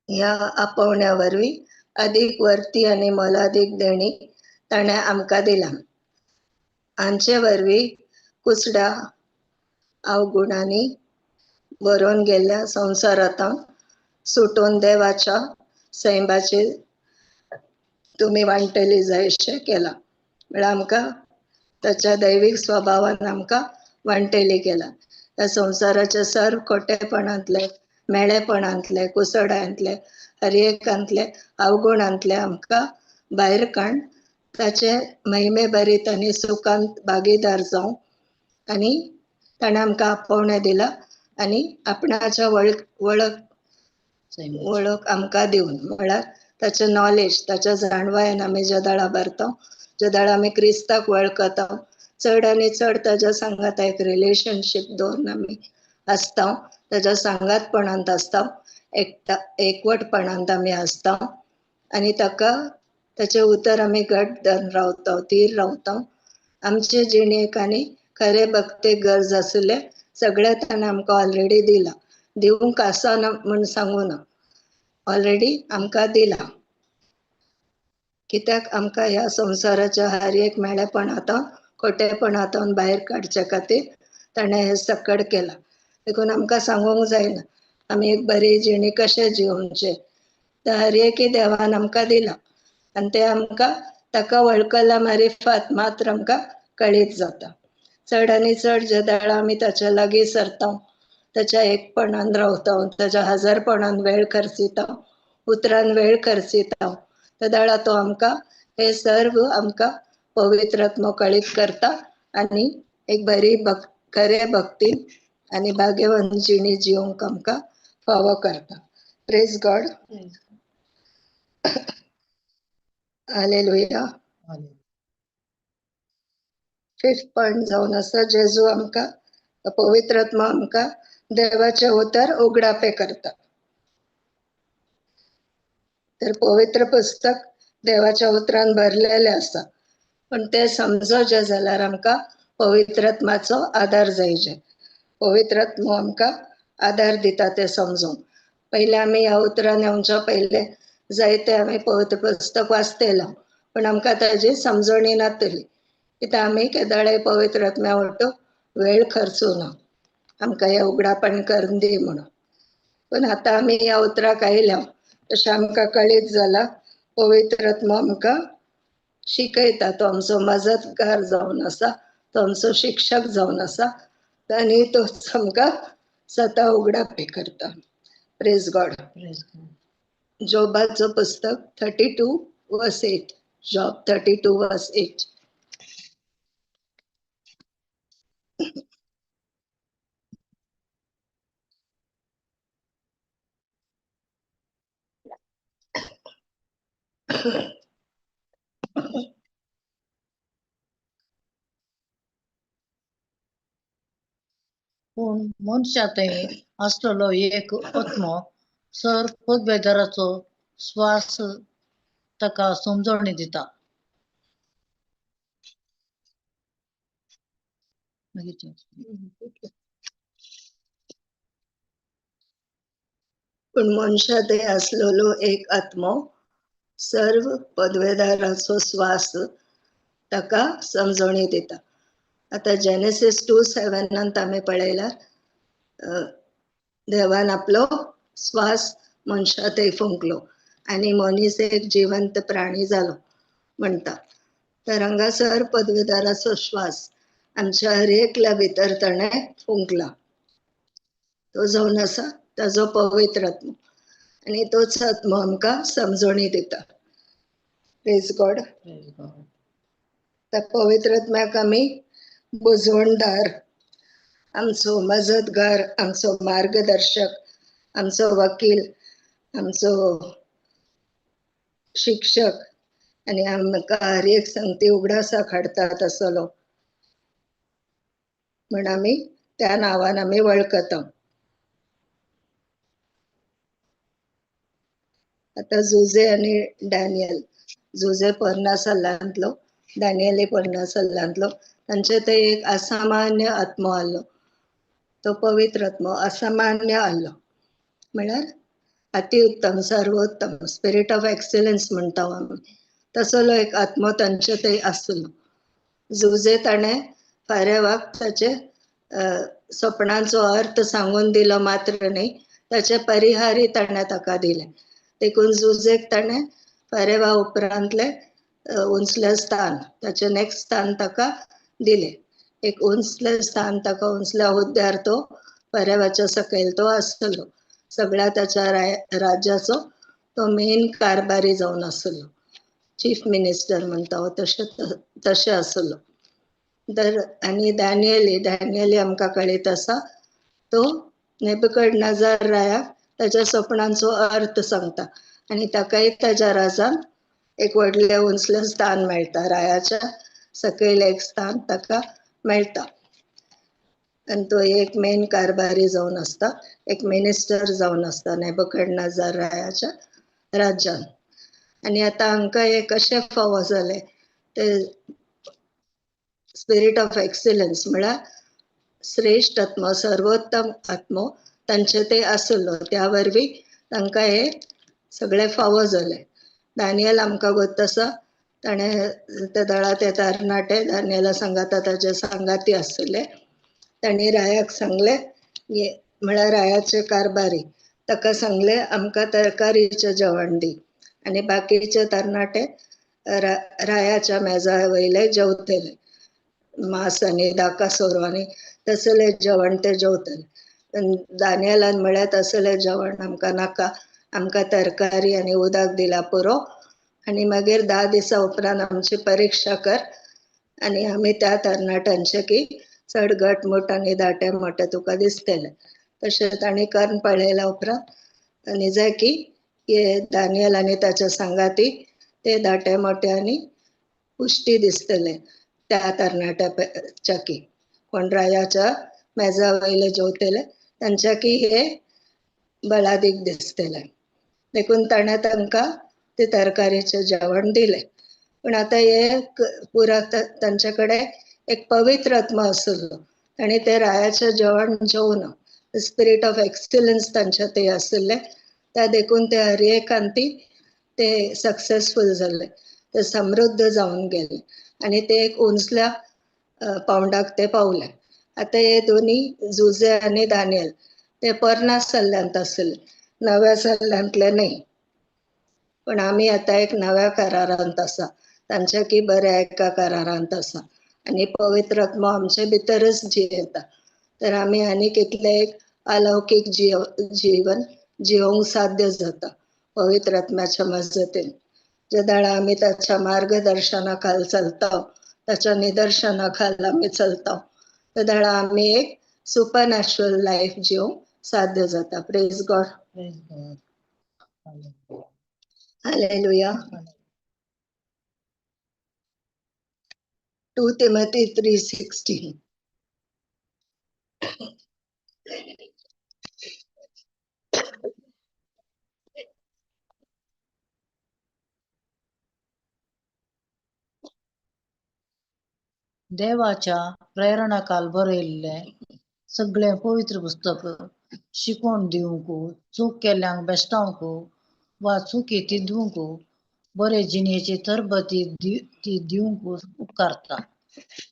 ह्या आपोवण्या वरवीं अदीक वर्ती आनी मोलादीक देणी ताणें आमकां दिलां. हांचे वरवीं कुसड्या अवगुणांनी बरोवन गेल्ल्या संवसारांत सुटून देवाच्या सैमाचे तुमी वांटेली जायशें केलां. म्हळ्यार आमकां ताच्या दैवीक स्वभावान आमकां वांटेली केलां. त्या संवसाराच्या सर्व खोटेपणांतले, मेळेपणांतले, कुसडांतले, हर एकांतले, अवगुणांतले आमकां भायर काड ताचे महिमे भरीत आनी सुखांत भागीदार जावं आनी ताणें आमकां आपोवणें दिलां आनी आपणाच्या वळख आमकां दिवन, म्हळ्यार ताचें नॉलेज, ताच्या जाणवायेन आमी ज्या दळा भरता, ज्या दळा आमी क्रिस्ताक वळखता, चड आनी चड ताज्या सांगात एक रिलेशनशीप दवरून आमी आसता, ताज्या सांगातपणांत आसता, एकवटपणांत आमी आसता आनी ताका ताचें उतर आमी घट धरून रावता, थीर रावता. आमचे जिणेक आनी खरे भक्तेक गरज आशिल्लें सगळें ताणें आमकां ऑलरेडी दिलां. दिवंक आसा ना म्हूण सांगू ना, ऑलरेडी आमकां दिलां. कित्याक आमकां ह्या संवसाराच्या हर एक मेळेपणांत, खोटेपणांत भायर काडचे खातीर ताणें हें सकड केलां. देखून आमकां सांगूंक जायना आमी एक बरी जिणी कशें जिवचे, ते हर एकी देवान आमकां दिलां आनी ते आमकां ताका वळखला मारिफात मात्र आमकां कळीत जाता. चड आनी चड ज्या दळा आमी ताच्या लागीं सरता, ताच्या एकपणान रावता, ताच्या हजारपणान वेळ खर्चिता, उतरान वेळ खर्चिता, त्या दळा तो आमकां हे सर्व आमकां पवित्रात्मो कळीत करता आनी एक बरी खरे भक्तीन आनी भाग्यवंत जिणी जिवंक आमकां फावो करता. Praise God. Hallelujah. Fifth point जावन आसा, जेजू आमकां पवित्रात्मा आमकां देवाचें उतर उगडापे करता. तर पवित्र पुस्तक देवाच्या उतरान भरलेलें आसा, पण ते समजोचें जाल्यार आमकां पवित्रात्माचो आदार जायचे. पवित्रात्मो आमकां आदार दिता ते समजूंक. पयलें आमी ह्या उतरान येवच्या पयलें जायते आमी पवित्र पुस्तक वाचतेलो, पण आमकां ताजी समजणी नातली, कित्याक आमी केदाळे पवित्रात्म्या वटो वेळ खर्चू ना, आमकां हें उगडापण करून दी म्हणून. पण आतां आमी ह्या उतराक आयल्या तशें आमकां कळीत जालां पवित्रात्मा आमकां शिकयता, तो आमचो मजतगार जावन आसा, तो आमचो शिक्षक जावन आसा आनी तोच आमकां स्वता उगडापे करता. Praise God. जोबाचो पुस्तक 32:8. जॉब 32:8. पूण मनशा थंय आसलेलो एक आत्मो सर पदवेदाराचो श्वास ताका समजवणी दिता. पूण मनशा थंय आसलेलो एक आत्मो सर्व पदवेदाराचो श्वास ताका समजवणी दिता. आतां जेनेसीस 2:7 आमी पळयल्यार देवान आपलो स्वास मनशा थंय फुंकलो आनी मनीस एक जिवंत प्राणी जालो म्हणटा. तर हांगासर पदवीदाराचो श्वास आमच्या हर एकल्या भितर ताणें फुंकला, तो जावन आसा ताजो पवित्र आत्मो आनी तोच आत्मो आमकां समजणी दिता. Praise God. त्या पवित्र आत्म्याक आमी बुजवणदार, आमचो मजतगार, आमचो मार्गदर्शक, आमचो वकील, आमचो शिक्षक आनी आमकां हर एक संगती उगडासाक हाडटा तसलो म्हण आमी त्या नांवान आमी वळखता. आतां जुजे आनी डॅनियल, जुजे पोरण्या सल्लांतलो, डॅनियल पोरण्या सल्लांतलो, तांचे ते एक असामान्य आत्मो आहलो, तो पवित्र आत्मो असामान्य आहलो म्हळ्यार अतिउत्तम, सर्वोत्तम, स्पिरीट ऑफ एक्सलन्स म्हणटा आमी, तसलो एक आत्मो तांचे थंय आसलो. जुजे ताणें फारेवाक ताचे सपनांचो अर्थ सांगून दिलो मात्र न्ही, ताचे परिहारय ताणें ताका दिले. देखून जुजेक ताणें फारेवा उपरांतले उंचलें स्थान, ताचें नेक्स्ट स्थान ताका दिलें. एक उंचलें स्थान ताका, उंचल्या हुद्द्यार तो फारेवाच्या सकयल तो आसलो, सगळ्या ताच्या राज्याचो तो मेन कारभारी जावन आसलो, चीफ मिनिस्टर म्हणटा तशें तशें आसलो. तर आनी डॅनियली, डॅनियली आमकां कळीत आसा, तो नेबुकदनेझर रायाक ताच्या सपनांचो अर्थ सांगता आनी ताकाय ताच्या राजान एक व्हडलें उंचलें स्थान मेळटा, रायाच्या सकयल एक स्थान ताका मेळटा आनी तो एक मेन कारभारी जावन आसता, एक मिनिस्टर जावन आसता नेबुकदनेझर रायाच्या राज्यान. आनी आतां हांकां हें कशें फावो जालें ते स्पिरीट ऑफ एक्सलन्स म्हळ्यार श्रेश्ठ आत्मो, सर्वोत्तम आत्मो तांचे ते आसलो, त्या वरवीं तांकां हे सगळें फावो जालें. डॅनियल आमकां गोत आसा, ताणें ते दळा ते तरणाटे डॅनियला सांगाता ताचे सांगाती आसले, तांणी रायाक सांगलें, म्हळ्यार रायाचे कारभारी ताका सांगलें आमकां तरकारीचें जेवण दी आनी बाकीचे तरणाटे रायाच्या मेजा वयले जेवतले, मांस आनी दाका सोरो आनी तसलें जेवण ते जेवतले. दानियलान म्हळ्यार तसलें जेवण आमकां नाका, आमकां तरकारी आनी उदक दिला पुरो आनी मागीर 10 दिसां उपरांत आमची परिक्षा कर आनी आमी त्या तरणाट्यांचे की चड घटमूट आनी दाटे मोटे तुका दिसतले. तशें तांणी करून पळयल्या उपरांत आनी जाय की हे दानियल आनी ताच्या सांगाती ते दाटे मोटे आनी पुश्टी दिसतले त्या तरणाट्याच्या की कोण रायाच्या मेजा वयले जेवतले तांच्या की हे बळादीक दिसतले. देखून ताणें तांकां ते तरकारीचें जेवण दिलें. पूण आतां हे पुरा तांचे कडेन एक पवित्र आत्मा आसलो आनी ते रायाचें जेवण जेवना, स्पिरीट ऑफ एक्सलन्स तांच्या ते आसले, त्या देखून ते हर एकांती ते सक्सेसफूल जाले, ते समृद्ध जावन गेले आनी ते एक उंचल्या पावंडाक ते पावले. आतां हे दोनी जुजे आनी दानियल ते पोरण्या सल्ल्यांत आसले, नव्या सल्ल्यांतले न्ही. पण आमी आतां एक नव्या करारांत आसा, तांच्या की बऱ्या एका करारांत आसा आनी पवित्र आत्मो आमचे भितरच जियेता. तर आमी आनी कितलें एक अलौकीक जीवन जिवंक साध्य जाता पवित्र आत्म्याच्या मजतीन. जे दाडा आमी ताच्या मार्गदर्शना खाल चलता, ताच्या निदर्शना खाल आमी चलता, ते दाडा आमी एक सुपर नॅचरल लायफ जिवंक साध्य जाता. Praise God. Praise God. Hallelujah. 2 Timothy 3:16. देवाच्या प्रेरणाकाल बरयल्लें सगळें पवित्र पुस्तक शिकवण दिवंक, चूक केल्ल्यांक बेश्टावंक वा चुकी तिदूंक, बरे जिणेची तरबती ती दिवंक उपकारता.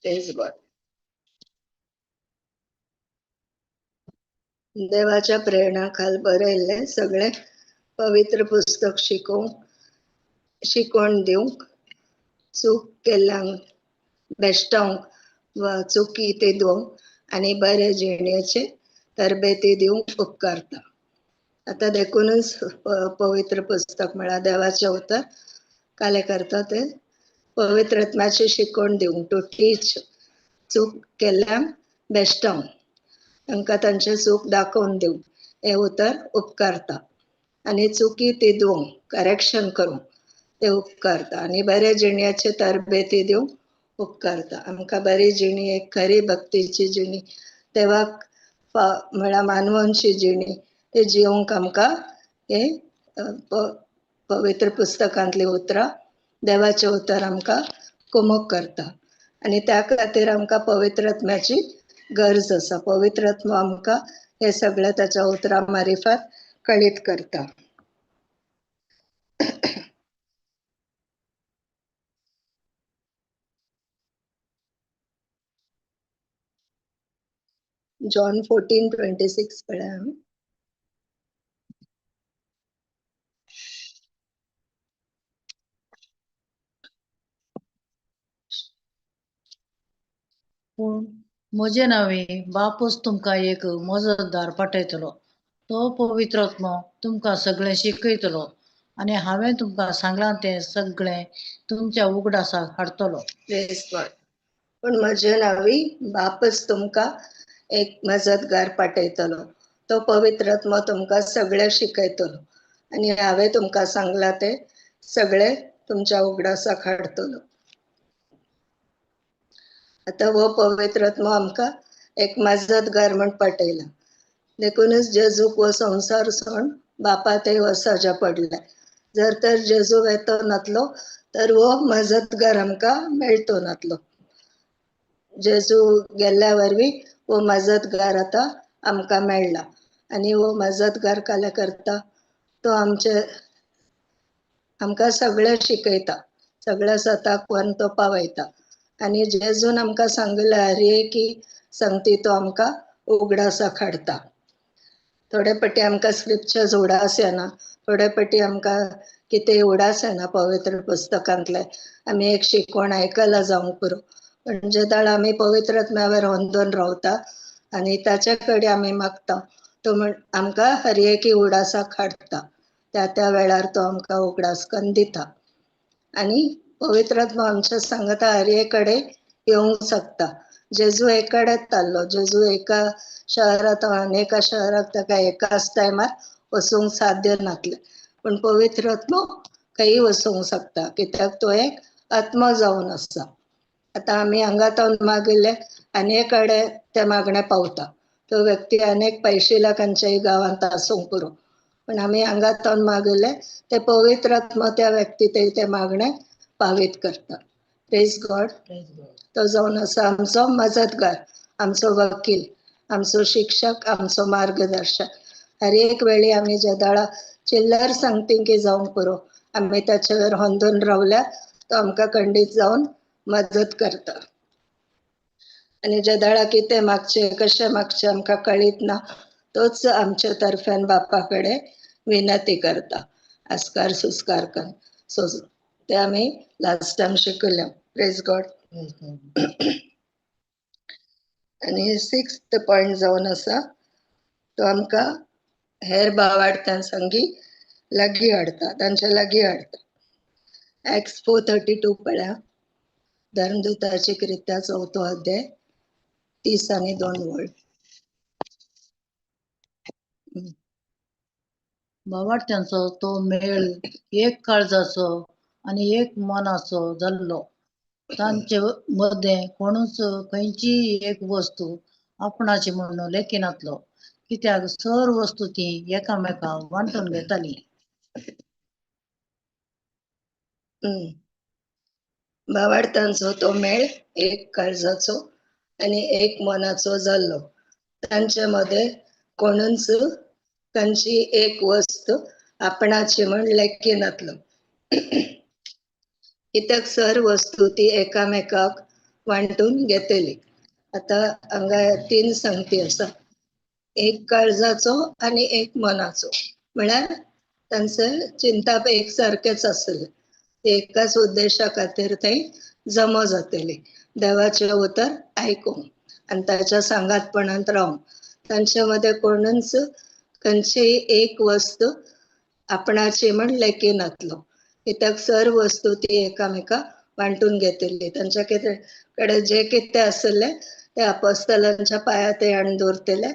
Praise God. देवाच्या प्रेरणा खाल बरयल्लें सगळें पवित्र पुस्तक शिकोवंक, शिकवण दिवंक, चूक केल्ल्यांक बेश्टावंक वा चुकी ते दिवंक आनी बरे जिणेचे तरबेती दिवंक उपकारता. आतां देखूनच पवित्र पुस्तक म्हळ्यार देवाचें उतर काले करता तें पवित्र आत्म्याची शिकवण दिवंक, टू टीच, चूक केल्ल्यांक बेश्टावंक, तांकां तांचें चूक दाखोवन दिवंक हें उतर उपकारता. आनी चुकी ती दिवंक, करेक्शन करूंक तें उपकारता. आनी बरे जिणेचे तरबेती दिवंक उपकारता. आमकां बरी जिणी, एक खरी भक्तीची जिणी, देवाक म्हळ्यार मानवनशी जिणी ते जिवंक आमकां हें पवित्र पुस्तकांतलीं उतरां, देवाचें उतर आमकां कुमक करता. आनी त्या खातीर आमकां पवित्र आत्म्याची गरज आसा. पवित्र आत्मो आमकां हे सगळें ताच्या उतरां मारिफात कळीत करता. जॉन 14:26 पळया आमी. पूण म्हजे नांवी बापूच तुमकां एक मजतदार पाठयतलो, तो पवित्र आत्मो तुमकां सगळें शिकयतलो आनी हांवें तुमकां सांगलां तें सगळें तुमच्या उगडासाक हाडटलो. पूण म्हजे नांवी बापच तुमकां एक मजतगार पाठयतलो, तो पवित्र आत्मो तुमकां सगळें शिकयतलो आनी हांवें तुमकां सांगलां तें सगळें तुमच्या उगडासाक हाडटलो. आतां हो पवित्र आत्मो आमकां एक मजतगार म्हण पाठयला. देखूनच जेजूक हो संवसार सोड बापा ते वसजा पडले. जर तर जेजू वेतो नातलो तर हो मजतगार आमकां मेळतो नातलो. जेजू गेल्ल्या वरवीं हो मजतगार आतां आमकां मेळ्ळा. आनी हो मजतगार काल्या करता तो आमचे आमकां सगळें शिकयता, सगळ्या सताक व्हरून तो पावयता. आनी जेजून आमकां सांगलें हर एकी संगती तो आमकां उगडासाक हाडटा. थोडे पटी आमकां स्क्रिप्चर्स उडास येना, थोडे पटी आमकां कितें उडास येना पवित्र पुस्तकांतले, आमी एक शिकवण आयकलां जावंक पुरो. पण जेदाळ आमी पवित्र आत्म्यावर होंदोन रावता आनी ताचे कडेन आमी मागता, तो म्हण आमकां हर एकी उडासाक हाडटा. त्या त्या वेळार तो आमकां उगडास करून दिता. आनी पवित्र आत्मो आमच्या सांगता हर एक कडेन येवंक शकता. जेजू एक कडेन ताल्लो, जेजू एका शहरांत आनी एका शहराक ताका एकाच टायमार वचूंक साध्य नासलें, पूण पवित्र आत्मो खंयी वचूंक शकता, कित्याक तो एक आत्मो जावन आसा. आतां आमी हांगा तावन मागिल्ले आनी एक कडेन ते मागणें पावता. तो व्यक्ती अनेक पयशे लोकांच्याय गांवांत आसूंक पुरो, पण आमी हांगा तावन मागिल्ले ते पवित्र आत्मो त्या व्यक्ती ते मागणें पावीत करता. Praise God. तो जावन आसा आमचो मजतगार, आमचो वकील, आमचो शिक्षक, आमचो मार्गदर्शक. हर एक वेळी आमी जेदाळा चिल्लर सांगती की जावंक पुरो, आमी ताचेर होंदून रावल्यार तो आमकां खंडीत जावन मदत करता. आनी जेदाळा कितें मागचें कशें मागचें आमकां कळीत ना, तोच आमचे तर्फेन बापा कडेन विनंती करता, आस्कार सुस्कार कर. सो ते आमी लास्ट टायम शिकले. Praise God. आनी सिक्स्थ पॉयंट जावन आसा तो आमकां हेर भावार्थ्यां संगी लागीं हाडटा, तांच्या लागीं हाडटा. एक्स 4:32 पळया, धर्मदूताची कृत्या 4 अध्याय 30 आनी 2 वळ. भावार्थ्यांचो तो मेळ एक काळजाचो आनी एक मनाचो जाल्लो. तांचे मदें कोणूच खंयचीय एक वस्तू आपणाची म्हणून लेखिनातलो, कित्याक सर वस्तू ती एकामेकांक वांटून घेताली. भावार्थांचो तो मेळ एक काळजाचो आनी एक मनाचो जाल्लो. तांचे मदें कोणूच तांची एक वस्त आपणाची म्हण लेखिनातलो, कित्याक सर वस्तू ती एकामेकाक वांटून घेतली. आतां हांगा 3 संगती आसा. एक काळजाचो आनी एक मनाचो, म्हळ्यार तांचे चिंताप एक सारकेच आसले. एकाच उद्देशा खातीर थंय जमो जातली, देवाचें उतर आयकूंक आनी ताच्या सांगातपणांत रावंक. तांचे मदें कोणूच खंयचीय एक वस्तू आपणाची म्हण लेखिनातलो, कित्याक सर्व वस्तू ती एकामेका वांटून घेतिल्ली. तांच्या कडेन जे कितें आसलें ते आपोस्तलांच्या पांयां ते हाडून दवरतले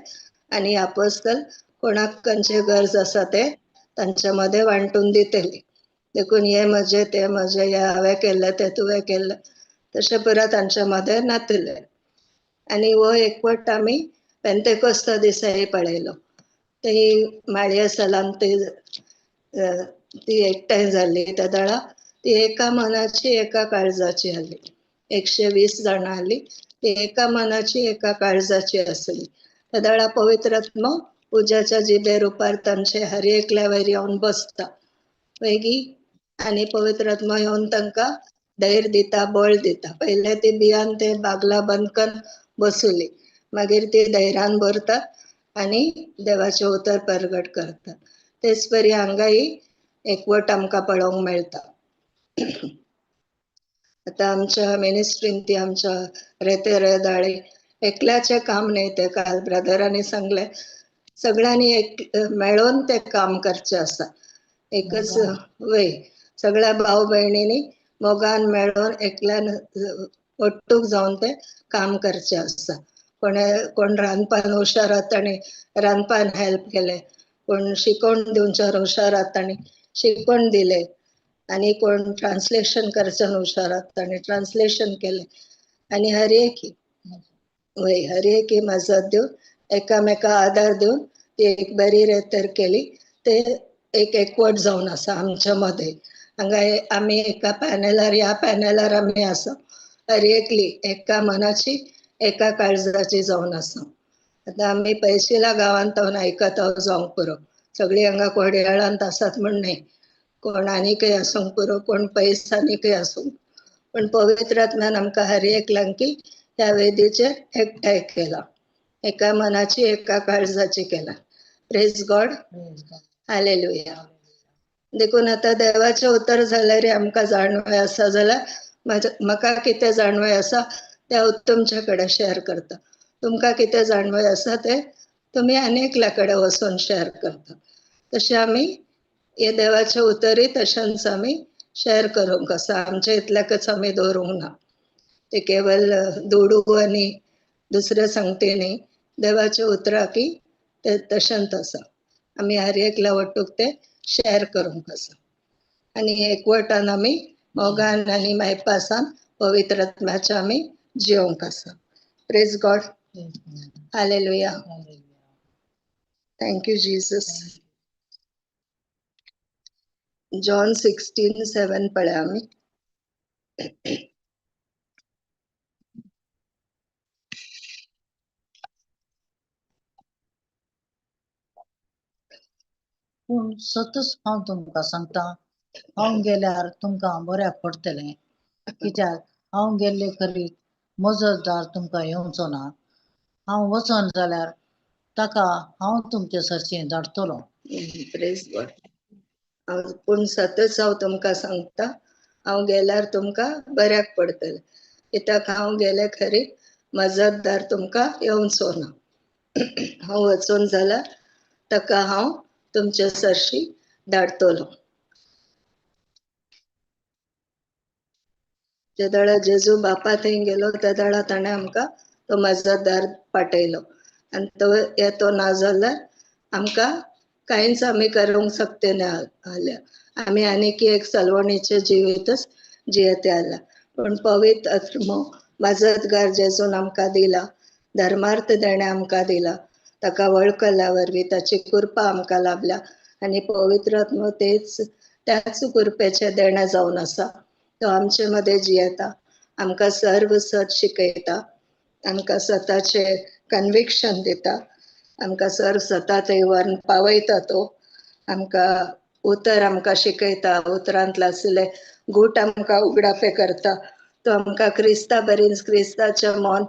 आनी आपोस्तल कोणाक खंयची गरज आसा ते तांच्या मदें वांटून दितली. देखून हे म्हजें ते म्हजें, हे हांवें केल्लें ते तुवें केल्लें, तशें पुरा तांच्या मदें नातिल्लें. आनी हो एकवट आमी पेंतेकोस्ता दिसाय पळयलो. ती माळये सलान ती ती एकठांय जाल्ली त्या दळा ती एका मनाची एका काळजाची आसली. 120 जाणां आसली, ती एका मनाची एका काळजाची आसली. त्या दळा पवित्र आत्मो उज्याच्या जिबे रुपार तांचे हर एकल्या वयर येवन बसता मागीर, आनी पवित्र आत्मो येवन तांकां धैर्य दिता, बळ दिता. पयले ती बियान ते बागला बंदकन बसली, मागीर ती धैर्यान भरतात आनी देवाचें उतर परगट करतात. तेच परी हांगाय एकवट आमकां पळोवंक मेळटा. आतां आमच्या मिनिस्ट्रीन ती आमच्या रेते रेदाळे एकल्याचें काम न्हय तें, काल ब्रदरांनी सांगलें, सगळ्यांनी एक मेळोन तें काम करचें आसा. एकच वय सगळ्या भाव भयणींनी मोगान मेळोन एकल्यान ಒಟ್ಟುಗ್ जावन तें काम करचें आसा. कोण रांदपान हुशार आहा ताणें रांदपान हेल्प केलें, कोण शिकोवन दिवच्यान हुशार आहा ताणें शिकवण दिलें, आनी कोण ट्रान्सलेशन करच्यान हुशार आहा ताणें ट्रान्सलेशन केलें. आनी हर एक वय हर एक मजत दिवन एकामेका आदार दिवन ती एक बरी रेतर केली. ते एक एकवट जावन आसा आमच्या मदें. हांगा आमी एका पॅनलार, ह्या पॅनलार आमी आसा, हर एकली एका मनाची एका काळजाची जावन आसा. आतां आमी पयशिल्या गांवांत आयकत जावंक पुरो, सगळीं हांगा कोडयाळांत आसात म्हण न्हय, कोण आनीकय आसूंक पुरो, कोण पयस आनीकय आसूंक, पण पवित्र आत्म्यान आमकां हर एकल्यांकी ह्या वेदीचेर एकठांय केला, एका मनाची एका काळजाची केला. Praise God, hallelujah. देखून आतां देवाचें उतर जाल्यार आमकां जाणवय आसा जाल्यार म्हाका कितें जाणवय आसा तें हांव तुमच्या कडेन शेअर करता, तुमकां कितें जाणवय आसा तें तुमी आनी एकल्या कडेन वचून शेअर करता. तशें आमी हे देवाचें उतरूय तशेंच आमी शेअर करूंक आसा. आमच्या इतल्याकच आमी दवरूंक ना, ते केवल दुडू आनी दुसरें सांगते न्ही, देवाचें उतरां की ते तशेंच आसा. आमी हर एकल्या वटूक ते शेअर करूंक आसा आनी एकवटान आमी मोगान आनी मायपासान पवित्र आत्म्याच्या आमी जियोंक आसा. Praise God, hallelujah, thank you Jesus. John 16:7 पळया आमी. पूण सतच हांव तुमकां सांगता, हांव गेल्यार तुमकां बऱ्याक पडटलें, कित्याक हांव गेल्ले खरीत मजतदार तुमकां येवचो ना. हांव वचन जाल्यार ताका हांव तुमचे सरशीं धाडटलो. Praise God. पूण सतच हांव तुमकां सांगता, हांव गेल्यार तुमकां बऱ्याक पडटलें, कित्याक हांव गेले खरी मजतदार तुमकां येवचो ना. हांव वचून जाल्यार ताका हांव तुमचे सरशी धाडटलो. तेदळा जेजू बापा थंय गेलो तेदळा ताणें आमकां तो मजतदार पाठयलो आनी तो येतो ना जाल्यार आमकां कांयच आमी करूंक शकते ना आल्या, आमी आनीक एक सलवणीचें जिवीतच जियेते आल्या. पूण पवित्र आत्मो मजतगार जेजून आमकां दिला, धर्मार्थ देणें आमकां दिला, ताका वळखल्या वरवीं ताची कृपा आमकां लाभल्या आनी पवित्र आत्मो तेच त्याच कृपेचें देणें जावन आसा. तो आमचे मदें जियेता, आमकां सर्व सत शिकयता, आमकां सताचें कन्विक्शन दिता, आमकां सर्व सता थंय व्हरून पावयता. तो आमकां उतर आमकां शिकयता, उतरांतले आसले गूट आमकां उगडापे करता. तो आमकां क्रिस्ता बरीच क्रिस्ताचें मन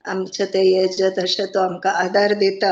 आमचें तें येजें तशें तो आमकां आदार दिता.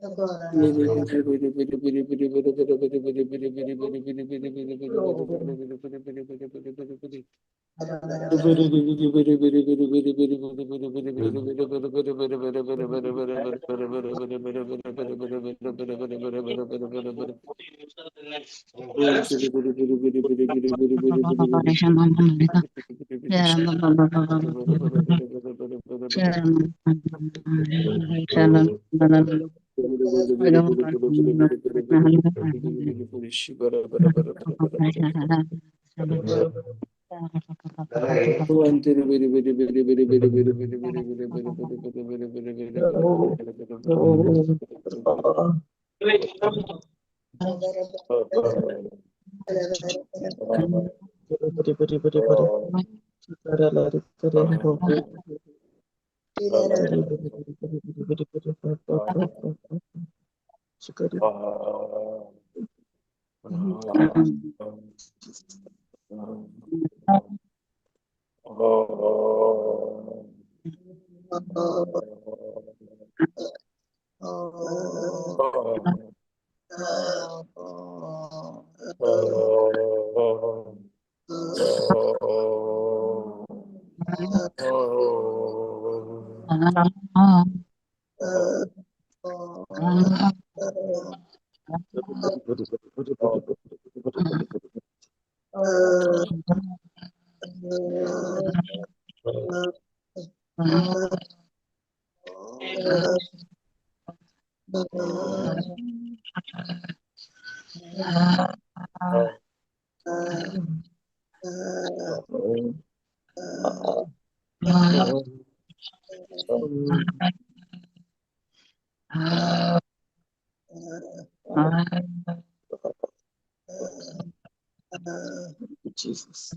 Jesus.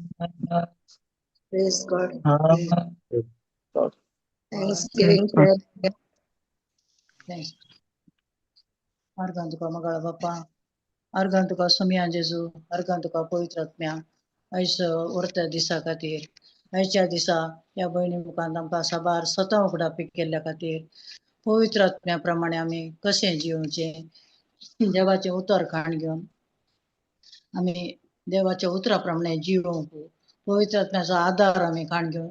Praise God. Thanksgiving prayer. अर्गां तुका मगाळ बाप्पा, अर्गां तुका सोमया जेजू, अर्गां तुका पवित्र आत्म्या आयज उरत्या दिसा खातीर, आयच्या दिसा ह्या भयणी मुखार आमकां साबार स्वता उगडापी केल्ल्या खातीर पवित्र आत्म्या प्रमाणे आमी कशें जिवचें, देवाचें उतर खाण घेवन आमी देवाच्या उतरा प्रमाणे जिवंक, पवित्र आत्म्याचो आदार आमी खाण घेवन,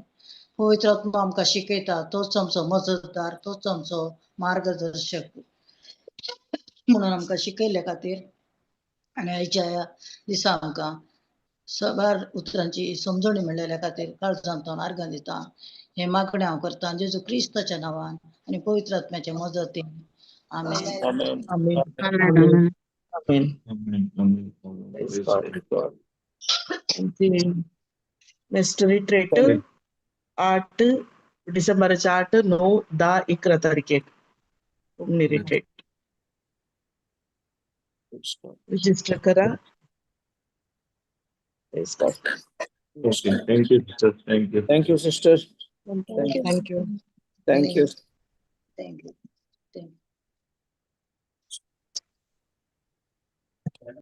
पवित्र आत्मा आमकां शिकयता, तोच आमचो मजतदार, तोच आमचो मार्गदर्शक म्हणून आमकां शिकयल्ल्या खातीर आनी आयच्या ह्या दिसा आमकां साबार उतरांची समजणी मेळ्ळेल्या खातीर काळजांतल्यान आर्गां दिता. हें मागणें हांव करता जेजू क्रिस्ताच्या नांवान आनी पवित्र आत्म्याच्या मजतीन. आमेन. Amen. Amen. Amen. Amen. Amen. Praise God. Next retreat 8 डिसेंबराच्या 8, 9, 10, 11 तारखेक कोंकणी रिट्रीट. रजिस्टर करा. Praise God. Okay, thank you, sister. Thank you. Thank you, sister. Thank you. Thank you. Thank you. Thank you.